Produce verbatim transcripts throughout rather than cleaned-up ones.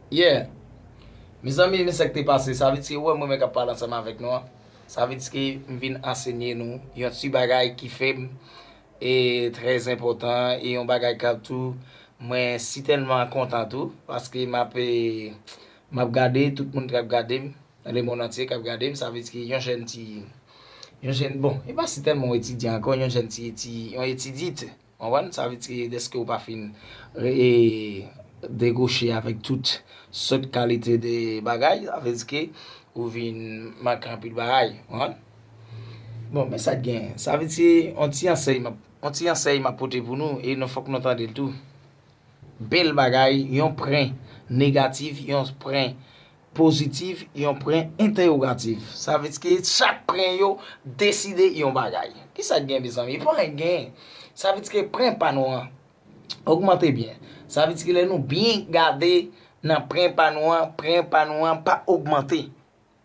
Yeah. Mezanmi, men sa k te pase. Sa vle di ke, wè, mwen menm k ap pale ansanm avèk nou an. Sa vle di ke m vin ansenye nou yon ti bagay ki fè m e trè enpòtan, e yon bagay k ap tou, mwen si tèlman kontan tou, paske m ap, e, m ap gade, tout moun k ap gade m, nan lemonn antye k ap gade m, sa vle di ke yon jèn ti, yon jèn, bon, e pa si tèlman yon etidyan ankò, yon jèn ti, ti, yon etidyit, konprann? Sa vle di ke dèske ou pa fin re-, e, degouche avèk tout sòt kalite de bagay, sa vle di ke ou vin manke anpil bagay, konprann? Bon, men sa k gen, sa vle di yon ti ansèy m ap, yon ti ansèy m ap pote pou nou, e nou fòk nou tande l tou. Bèl bagay, yon pwen negatif, yon pwen pozitif, yon pwen entèwogatif. Sa vle di ke chak pwen yo deside yon bagay. Kisa k gen, mezanmi? Pa anyen. Sa vle di ke pwen pa nou an ogmante byen. Sa vle di ke lè nou byen gade nan pwen pa nou an, pwen pa nou an pa ogmante.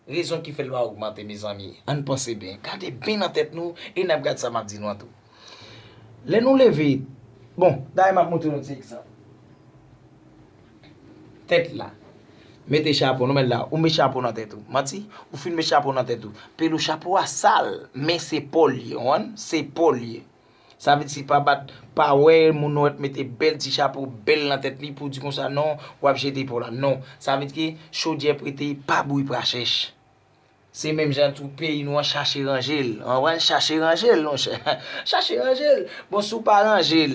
Rezon ki fè l pa ogmante, mezanmi. Ann panse byen. Gade byen nan tèt nou e n ap gade sa m ap di nou an tou. Lè nou leve, bon, dayè m ap montre nou ti egzanp. Tèt la. Mete chapo, nou mèt la, ou met chapo nan tèt ou. Manti, ou fin met chapo nan tèt ou. Pil ou chapo a sal, men se po l ye, w konprann? Se po l ye. Sa vle di pa bat, pa wè moun ou wè mete bèl ti chapo, bèl nan tèt li pou di konsa non, w ap jete po la. Non, sa vle di ke chodyè prete pa bouyi pa chèch. Se menm jan tou peyi nou an chache ranje l. Ann chache ranje l, monchè. Chache ranje l. Bon, si w pa ranje l,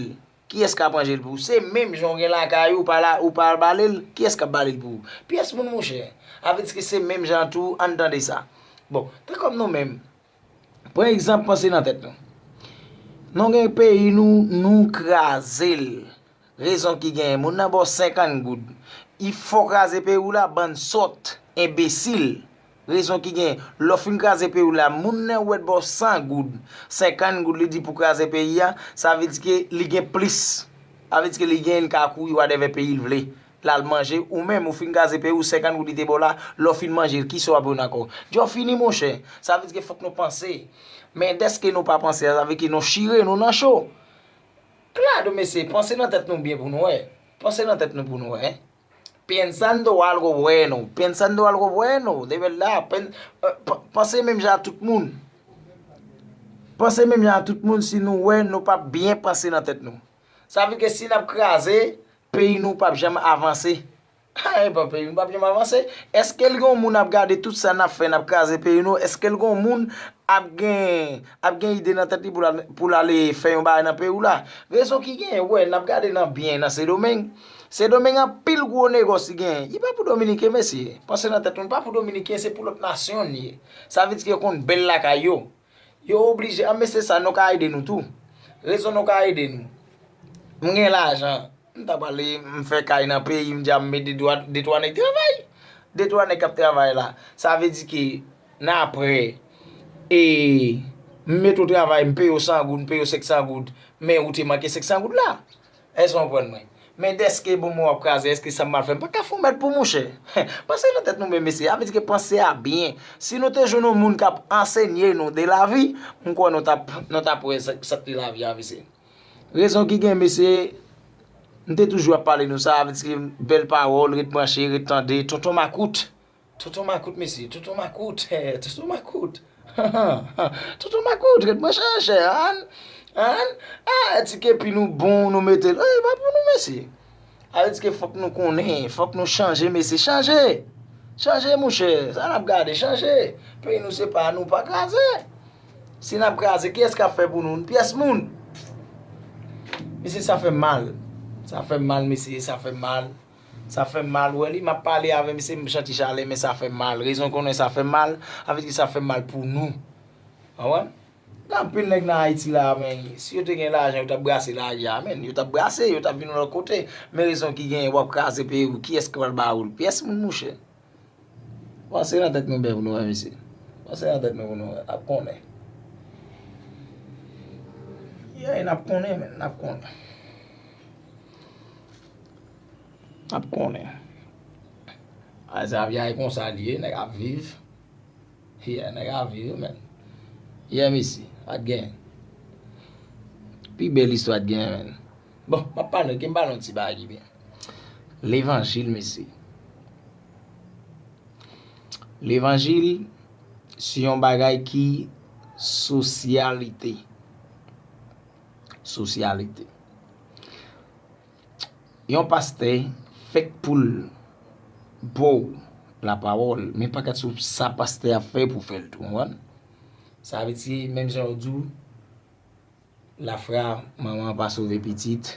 kiyès k ap ranje l pou ou? Se menm jan w gen lakay ou, ou pa la, ou pa bale l, kiyès k ap bale l pou ou? Pyès moun, monchè. Sa vle di ke se menm jan tou, ann tande sa. Bon, tankòm nou menm, pran egzanp, panse nan tèt nou. Nou gen peyi nou, nou kraze l. Rezon ki genyen, moun nan ba w senkant goud. Li fè w kraze peyi w la, bann sòt, enbesil. Rezon ki genyen, lè w fin kraze peyi w la, moun nan wè l ba w san goud, senkant goud, li di pou kraze peyi a, sa vle di ke li gen plis. Sa vle di ke li genyen, li ka kouri wadèvè peyi l vle. L al manje, ou menm, ou fin kraze peyi w, senkant goud li te ba w la, lè w fin manje l, kisa w ap jwenn ankò? Djòl fini, monchè. Sa vle di ke fòk nou panse. Men dèske nou pa panse a, sa vle di ke nou chire, nou nan cho. Klado, mesye, panse nan tèt nou byen pou nou wè. Panse nan tèt nou pou nou wè. Pensando algo bueno, pensando algo bueno, de verdad. Pen-, eh, pa-, panse menm jan a tout moun. Panse menm jan a tout moun, si nou wè, nou p ap byen panse nan tèt nou. Sa vle di ke si n ap kraze, peyi nou p ap janm avanse. Ay, pa peyi nou p ap janm avanse. Èske l gen yon moun ap gade tout sa n ap fè, n ap kraze peyi nou? Èske l gen yon moun ap gen, ap gen ide nan tèt li pou l al, pou l ale fè yon bagay nan peyi w la? Rezon ki gen, wè, n ap gade nan byen nan Sendomeng. Sendomeng anpil gwo negòs li gen. Li pa pou Dominiken, mesye. Panse nan tèt nou, li pa pou Dominiken, se pou lòt nasyon l ye. Sa vle di ke yo konn bèl lakay yo. Yo oblije, a, mesye sa, nou ka ede nou tou. Rezon nou ka ede nou. M gen lajan. M ta prale, m fè kay nan peyi, m di a m met de twa, de twa nèg travay. De twa nèg k ap travay la. Sa vle di ke nan apre, e, m met ou travay, m peye w san goud, m peye w senk san goud, men ou te manke senk san goud la. Èske w konprann mwen? Men dèske bon mwen w ap kraze, èske sa m pral fè? M pa ka fè yon mèd pou mouche. Panse nan tèt nou menm, mesye. Sa vle di ke panse a byen. Si nou te jwenn yon moun k ap ansenye nou de lavi, m kwè nou t ap, nou t ap wè sa, sa k te lavi a, mesye. Rezon ki gen, mesye, m te toujou ap pale nou sa, sa vle di ke bèl pawòl, ret branche, ret tande, tonton makout. Tonton makout, mesye, tonton makout, tonton makout. Tonton makout, ret branche, chè, an, an, a, ti kepi nou bon, nou mete l, e, pa pou nou, mesye. Sa vle di ke fòk nou konnen, fòk nou chanje, mesye, chanje. Chanje, monchè, sa n ap gade, chanje. Peyi nou se pa nou, pa kraze. Si n ap kraze, kiyès k ap fè pou nou? Pyès moun. Mesye, sa fè m mal. Sa fè m mal, mesye, sa fè m mal. Sa fè m mal, wè li, m ap pale avè misye, m santi chalè, men sa fè m mal. Rezon konnen sa fè m mal, sa vle di sa fè m mal pou nou. Konprann? Gen anpil nèg nan Ayiti la, men, si yo te gen lajan, yo t ap brase lari a, men, yo t ap brase, yo t ap vin yon lòt kote. Men rezon ki genyen, w ap kraze peyi w, kiyès ki pral ba ou l? Pyès moun, monchè. Panse nan tèt nou byen pou nou wè, mesye. Panse nan tèt nou pou nou wè. N ap konnen. Yeah, n ap konnen, men, n ap konnen. N ap konnen. Ay, sa vye ay konsa li ye, nèg ap viv. Yeah, nèg ap viv, men. Yeah, mesye, pa t gen. Pi bèl istwa t gen, men. Bon, m ap pale, ke m pale yon ti bagay ki byen. Levanjil, mesye. Levanjil se yon bagay ki sosyalite. Sosyalite. Yon pastè fèk pou l ba w lapawòl, men pa gad sou sa pastè a fè pou fè l tou, konprann? Sa vle di, menm jan yo di w, lafra manman pa sove pitit,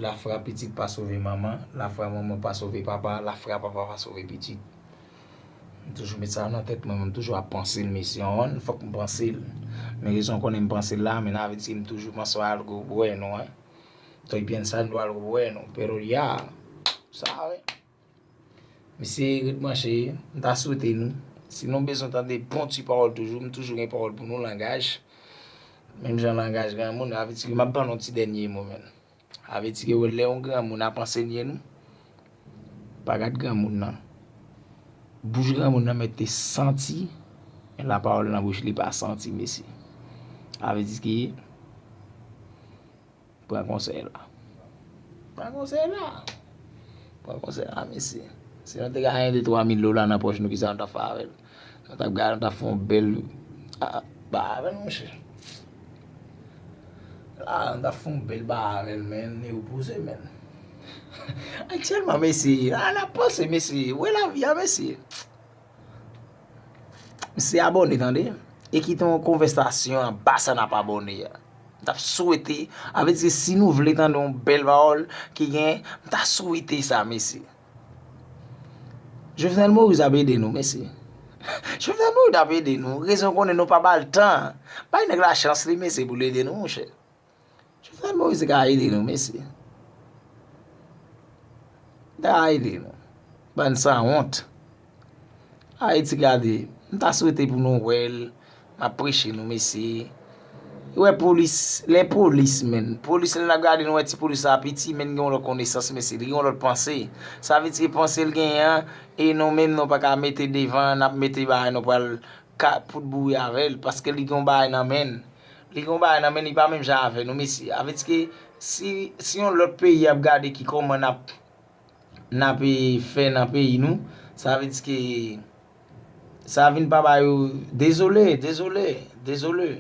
lafra pitit pa sove manman, lafra manman pa sove papa, lafra papa pa sove pitit. M toujou met sa nan tèt mwen, m toujou ap panse l, mesye, yon fòk m panse l. Men rezon konnen m panse l la, men nan vle di m toujou panse al gwo bwè non, hein. Estoy pensando algo bueno, pero ya, sabe? Mesye, ret branche, m ta swete nou, si nou bezwen tande bon ti pawòl toujou, m toujou gen pawòl pou nou, langaj. Menm jan langaj granmoun, avèti ke m ap ban nou ti dènye mo, men. Avèti ke lè yon granmoun ap ansenye nou, pa gad granmoun nan. Bouch granmoun nan mèt te santi, men lapawòl nan bouch li pa santi, mesye. Avèti ke Pran konsèy la. Pran konsèy la. Pran konsèy la, mesye. Si nou te ka gen de twa mil dola nan pòch nou, kisa nou t ap fè avè l? Nou t ap gade, nou t ap fè yon bèl, ah, ba avè l, monchè. La, nou t ap fè yon bèl ba avè l, men, e repoze, men. Aktyèlman, mesye, la, n ap panse, mesye. Wè lavi a, mesye. Misye abòne, tande. E kite yon konvèsasyon anba sa n ap abòne a. M t ap swete, avèti si nou vle tande yon bèl pawòl ki gen, m ta swete sa, mesye. Jovenel Moïse ap ede nou, mesye. Jovenel Moïse ap ede nou. Rezon konnen nou pa ba l tan. Bay nèg la chans li, mesye, pou l ede nou, monchè. Jovenel Moïse ka ede nou, mesye. Ka ede nou. Bann sanwont. Ayiti gade, m ta swete pou nou wè l. M ap preche nou, mesye. Wè polis, lè polis, menn. Polis, lè n ap gade, nou wè ti polis la piti, menn gen yon lòt konesans, mesye. Li gen yon lòt panse. Sa vle di panse l genyen an, e nou menm, nou pa ka mete devan, n ap mete bagay, nou pral ka pout boure avè l, paske li gen yon bagay nan men l. Li gen yon bagay nan men l, li pa menm jan avè nou, mesye. Avèti ke si, si yon lòt peyi ap gade ki kòman n ap, n ap, e, fè nan peyi nou, sa vle di ke sa vin pa ba yo, dezole, dezole, dezole.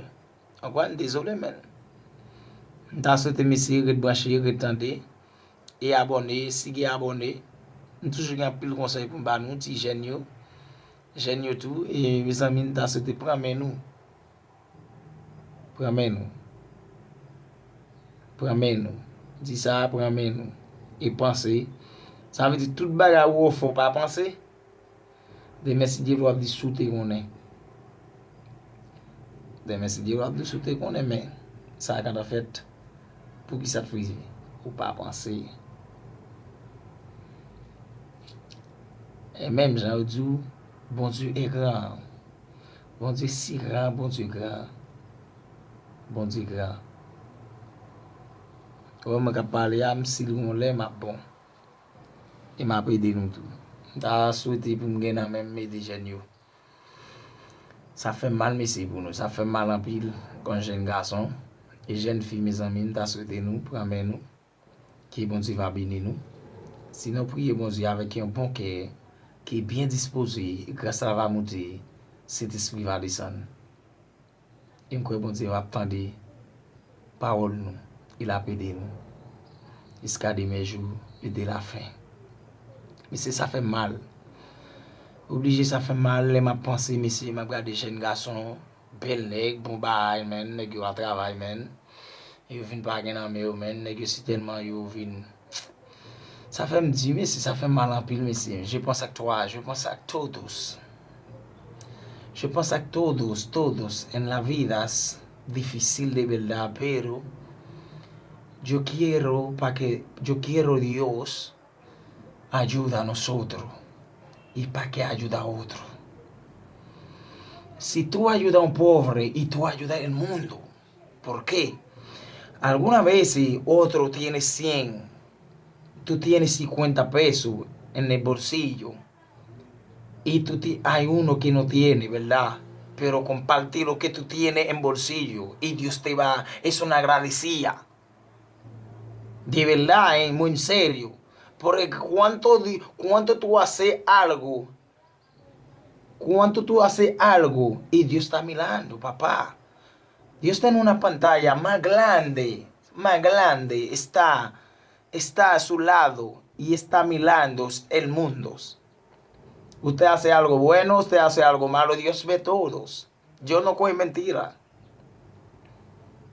Konprann? Dezole, men. M ta swete mesye ret branche, ret tande. E abòne, si gen abòne. M toujou gen anpil konsèy pou m ba nou, ti jèn yo. Jèn yo tou, e mezanmi, m ta swete pran men nou. Pran men nou. Pran men nou. Di sa, pran men nou. E panse. Sa vle di tout bagay ou fè w pa panse. Demen, si Dye vle, w ap di si w te konnen. Demen, si Dye vle, w ap di si w te konnen, men sa ka ta fèt. Poukisa t rive? Ou pa panse. E menm jan yo di w, Bondye e gran. Bondye si gran, Bondye gran. Bondye gran. Ou wè mwen k ap pale a, m si l gon lè, m ap bon. E m ap ede nou tou. M ta swete pou m gen nan men m ede jèn yo. Sa fè m mal, mesye, pou nou. Sa fè m mal anpil, kòm jèn gason. E jèn fi, mezanmi, m ta swete nou pran men nou. Ke Bondye va beni nou. Si nou priye Bondye avèk yon bon kè, ki byen dispoze, gras la va moute, Sentespri va desann. E m kwè Bondye va tande pawòl nou, e l ap ede nou. Jiska de mè jou e de la fen. Mesye, sa fè m mal. Oblije sa fè m mal lè m ap panse, mesye, m ap gade jèn gason, bèl nèg, bon bagay, menn, nèg yo ap travay, menn. Yo vin pa gen nan men yo, menn, nèg yo si tèlman yo vin. Sa fè m di, mesye, sa fè m mal anpil, mesye. Je pense à toi, je pense à todos. Je pense à todos, todos en la vida es difícil de verdad, pero yo quiero pa que, yo quiero Dios ayuda a nosotros y pa que ayuda a otro. Si tú ayudas a un pobre y tú ayudas al mundo, ¿por qué? Alguna vez otro tiene cien, tú tienes cincuenta pesos en el bolsillo y tú ti-, hay uno que no tiene, ¿verdad? Pero comparte lo que tú tienes en bolsillo y Dios te va, es una agradecida. De verdad, eh, muy en serio. Porque cuánto, di- cuánto tú haces algo, Cuando tú haces algo y Dios está mirando, papá. Dios tiene una pantalla más grande, más grande está, está a su lado y está mirando el mundo. Usted hace algo bueno, usted hace algo malo, Dios ve todos. Dios no coge mentira.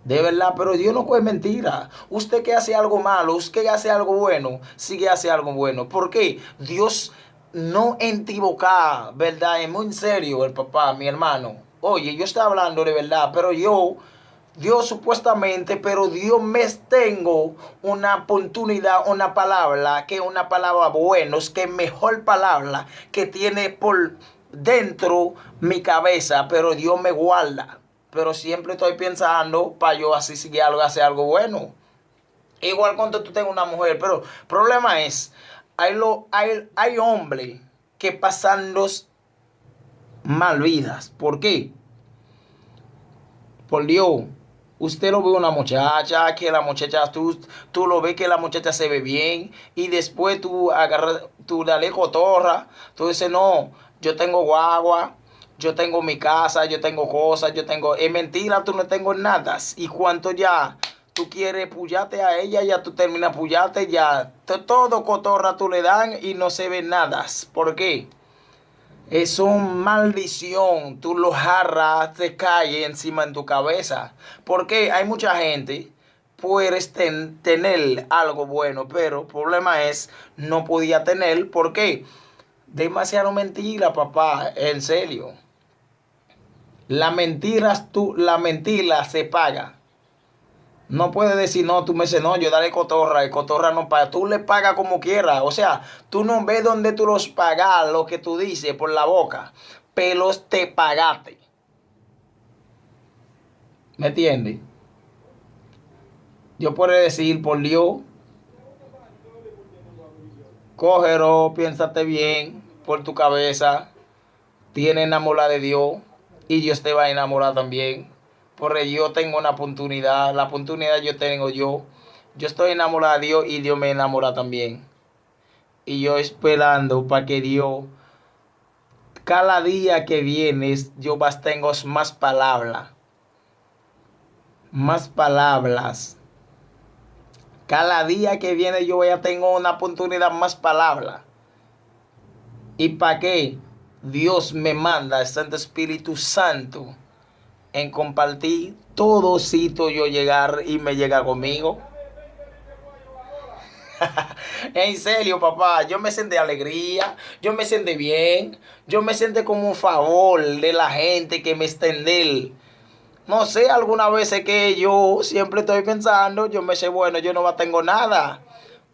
De verdad, pero Dios no coge mentira. Usted que hace algo malo, usted que hace algo bueno, sigue hace algo bueno. ¿Por qué? Dios no equivoca, ¿verdad? Es muy serio el papá, mi hermano. Oye, yo estoy hablando de verdad, pero yo, Dios supuestamente, pero Dios me tengo una oportunidad, una palabra, que una palabra buenos, que mejor palabra que tiene por dentro mi cabeza, pero Dios me guarda. Pero siempre estoy pensando para yo así seguir algo, hacer algo bueno. Igual cuando tú tengas una mujer, pero problema es, hay, lo, hay, hay hombres que pasan dos mal vidas. ¿Por qué? Por Dios, usted lo ve una muchacha, que la muchacha, tú, tú lo ves que la muchacha se ve bien, y después tú agarras, tú dale cotorra, tú dices, no, yo tengo guagua, yo tengo mi casa, yo tengo cosas, yo tengo, es mentira, tú no tengo nada. Y cuando ya tú quieres puyarte a ella, ya tú terminas puyarte, ya to- todo cotorra tú le dan y no se ve nada. ¿Por qué? Es una maldición, tú lo jarras te cae encima en tu cabeza. Porque hay mucha gente, puedes ten- tener algo bueno, pero problema es, no podía tener, ¿por qué? Demasiado mentira, papá, en serio. La mentira, tú, la mentira se paga. No puedes decir, no, tú me dices, no, yo dale cotorra, y cotorra no paga. Tú le pagas como quiera. O sea, tú no ves dónde tú los pagas lo que tú dices por la boca, pero te pagaste. ¿Me entiendes? Yo puedo decir por Dios, cógelo, piénsate bien por tu cabeza, tiene enamorada de Dios y Dios te va a enamorar también. Porque yo tengo una oportunidad, la oportunidad yo tengo yo. Yo estoy enamorada de Dios y Dios me enamora también. Y yo esperando para que Dios, cada día que vienes, yo vas tengo más palabra, más palabras. Cada día que viene yo voy a tengo una oportunidad más palabra. ¿Y para qué Dios me manda el Santo Espíritu Santo en compartir todo sitio yo llegar y me llega conmigo? En serio, papá, yo me sentí alegría, yo me sentí bien, yo me sentí como un favor de la gente que me extender. No sé, algunas veces que yo siempre estoy pensando, yo me sé, bueno, yo no tengo nada.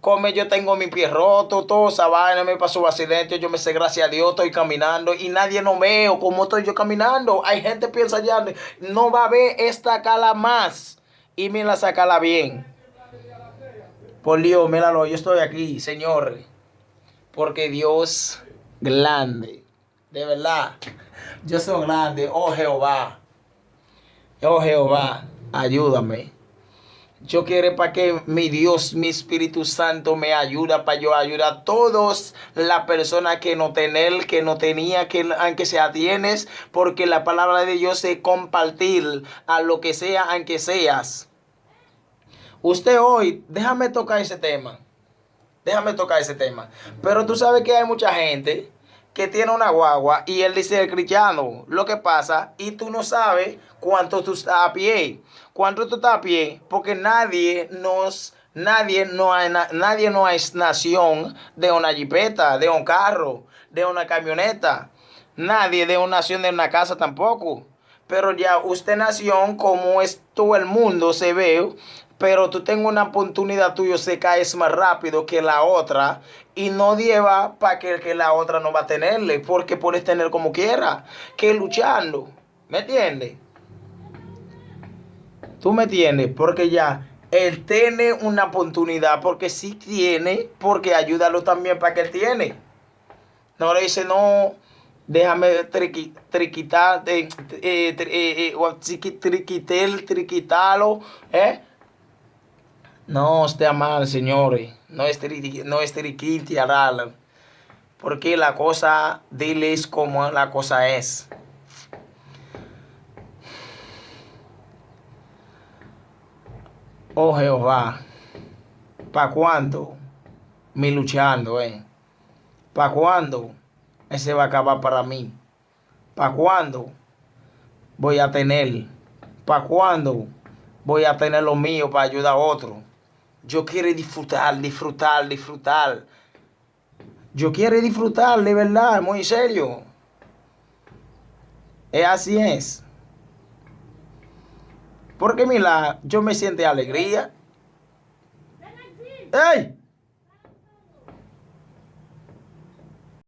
Como yo tengo mi pie roto, toda esa vaina, me pasó un accidente, yo me sé, gracias a Dios, estoy caminando y nadie no veo cómo estoy yo caminando. Hay gente piensa ya, no va a ver esta cara más. Y mira esa cara bien. Por Dios, míralo, yo estoy aquí, señor. Porque Dios grande. De verdad. Yo soy grande. Oh Jehová. Oh Jehová, ayúdame. Yo quiero para que mi Dios, mi Espíritu Santo me ayuda para yo ayudar a todos la persona que no tener, que no tenía, que aunque sea tienes, porque la palabra de Dios es compartir a lo que sea, aunque seas. Usted hoy, déjame tocar ese tema. Déjame tocar ese tema. Pero tú sabes que hay mucha gente que tiene una guagua y él dice el cristiano, lo que pasa, y tú no sabes cuánto tú estás a pie. Cuánto tú estás a pie, porque nadie nos, nadie no hay, na- nadie no es nación de una jipeta, de un carro, de una camioneta. Nadie de una nación de una casa tampoco. Pero ya usted nación como es todo el mundo se ve, pero tú tengo una oportunidad tuyo se caes más rápido que la otra y no lleva para que, que la otra no va a tenerle, porque puedes tener como quiera, que luchando. ¿Me entiendes? ¿Tú me entiendes? Porque ya él tiene una oportunidad, porque si tiene, porque ayúdalo también para que él tiene. No le dice, no, déjame triqui- triquitar, eh, eh, tri- eh, eh, o triqui- triquitel, triquitarlo, ¿eh? No, está mal, señores. No es triqui- no es triquitarlo. Porque la cosa, diles como la cosa es. Oh Jehová, ¿pa cuándo mi luchando, eh? ¿Pa cuándo ese va acabar para mí? ¿Pa cuándo voy a tener? ¿Pa cuándo voy a tener lo mío para ayudar a otro? Yo quiero disfrutar, disfrutar, disfrutar. Yo quiero disfrutar, de verdad, muy serio. Es así es. Porque mira, yo me siento alegría. ¡Ey!